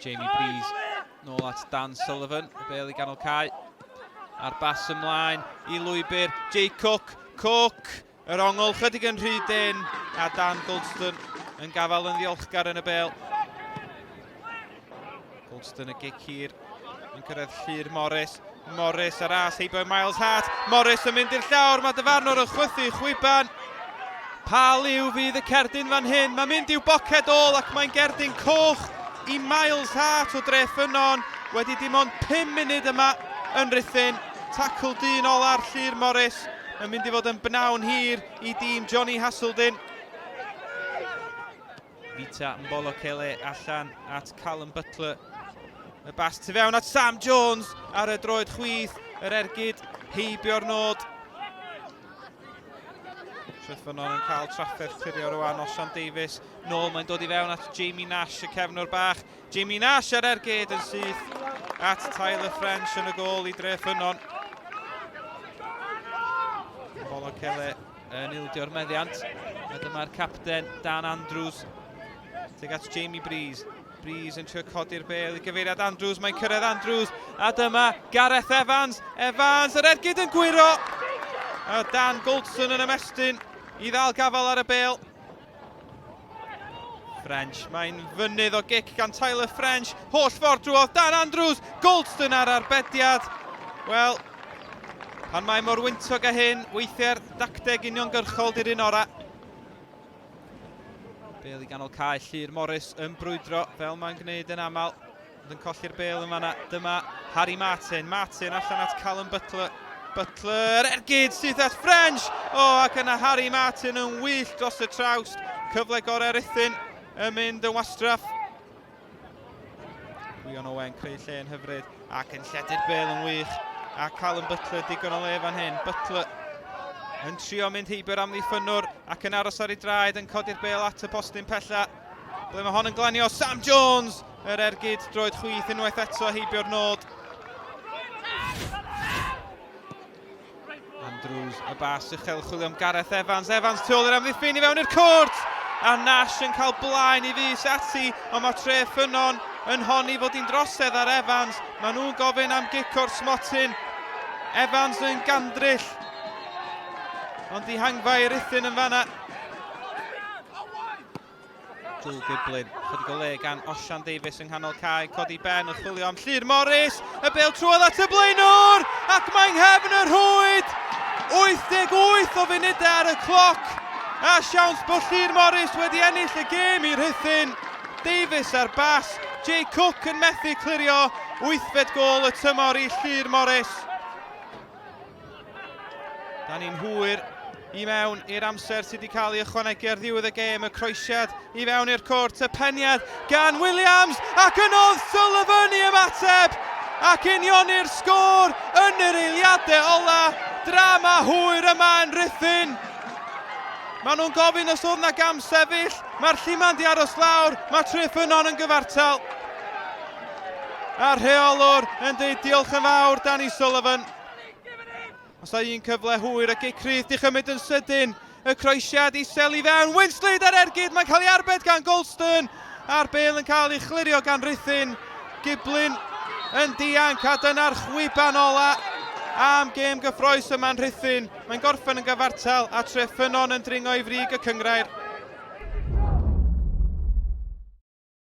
Jamie Breeze nôl at Dan Sullivan, y bel i ganol cae. A'r bas ymlaen i lwybr Jay Cook. Cook, yr ongl chydig yn rhy dyn, a Dan Goldston yn gafael yn ddiolchgar yn y bel. Goldston y gic hir yn cyrraedd Llyr Morris. Morris ar as heibio Miles Hart. Morris yn mynd i'r llawr, mae dyfarnwr yn chwythu chwiban. Pa liw fydd y cerdyn fan hyn? Mae'n mynd i'w boced ôl ac mae'n gerdyn coch i Miles Hart o Dre Ffynnon wedi dim ond 5 munud yma yn Rhuthun. Tacl dyn ola'r Llyr Morris yn mynd i fod yn bnawn hir i dîm Johnny Haseldin. Vita Mbolokele allan at Callum Butler. Y bas tu fewn at Sam Jones ar y droed chwith. Yr ergyd heibio'r nod. Treffynon yn cael trafferth clirio rwan. Osian Davies nôl, mae'n dod i fewn at Jamie Nash, y cefnwr bach. Jamie Nash ar ergyd yn syth at Tyler French yn y gôl i Dreffynon. Mbolokele yn ildio'r meddiant. A dyma'r capten Dan Andrews tuag at Jamie Breeze. Breeze yn trio codi'r bel i gyfeiriad Andrews. Mae'n cyrraedd Andrews. A dyma Gareth Evans. Evans, yr ergyd yn gwyro. A Dan Goldson yn ymestyn i ddal gafael ar y bel. French, mae'n fynydd o gic gan Tyler French. Holl ffordd drwodd Dan Andrews. Goldston ar arbediad. Wel, pan mae mor wyntog â hyn, weithiau'r dacteg uniongyrchol di'r un ora. Bale i ganol cae, Llyr Morris yn brwydro fel mae'n gwneud yn aml. Ond yn colli'r bel yn fanna. Dyma Harry Martin. Martin allan at Callum Butler. Butler, ergyd syth at French! O, oh, ac yna Harry Martin yn wyllt dros y trawst. Cyfle gorau Rhuthun yn mynd yn wastraff. Gwion Owen creu lle yn hyfryd ac yn lledu'r bel yn wych. A Callum Butler digon o le fan hyn. Butler yn trio mynd heibio'r amddiffynnwr ac yn aros ar ei draed yn codi'r bel at y postyn pella. Ble mae hon yn glanio? Sam Jones! Yr ergyd droed chwith unwaith eto heibio'r nod. Andrews, y bas uchel chwilio am Gareth Evans. Evans tu ôl i'r amddiffyn i fewn i'r cwrt! A Nash yn cael blaen i fus ati, ond mae Tre Ffynnon yn honni fod hi'n drosedd ar Evans. Maen nhw'n gofyn am gic o'r smotyn. Evans yn gandryll. Ond dihangfa i Ruthun yn fanna. Joel Giblin, chydig o le gan Osian Davies yng nghanol cae, codi ben yn chwilio am Llyr Morris, y bel trwodd at y blaenwr, ac mae'n nghefn y rhwyd! 88 o funudau ar y cloc, a siawns bod Llyr Morris wedi ennill y gêm i Rhuthun. Davies ar bas, Jay Cook yn methu clirio, wythfed gôl y tymor i Llyr Morris. Da ni'n hwyr i mewn i'r amser sydd wedi cael ei ychwanegu ar ddiwedd y gêm. Y croesiad i fewn i'r cwrt, y peniad gan Williams ac yn oedd Sullivan i ymateb ac unioni'r sgôr yn yr eiliadau ola. Drama hwyr yma yn Rhuthun. Maen nhw'n gofyn os oedd na gam sefyll. Mae'r lliman di aros lawr. Mae Treffynnon yn gyfartal. A'r rheolwr yn dweud diolch yn fawr, Danny Sullivan. Os da un cyfle hwyr y gic rhydd di chymryd yn sydyn. Y croesiad isel i fewn. Winslade ar ergyd, mae'n cael ei arbed gan Golston. A'r bel yn cael ei chlirio gan Ruthun. Giblin yn dianc a dyna'r chwiban ola am gêm gyffroes yma'n Rhuthun. Mae'n gorffen yn gyfartal a Treffynnon yn dringo i frig y cyngrair.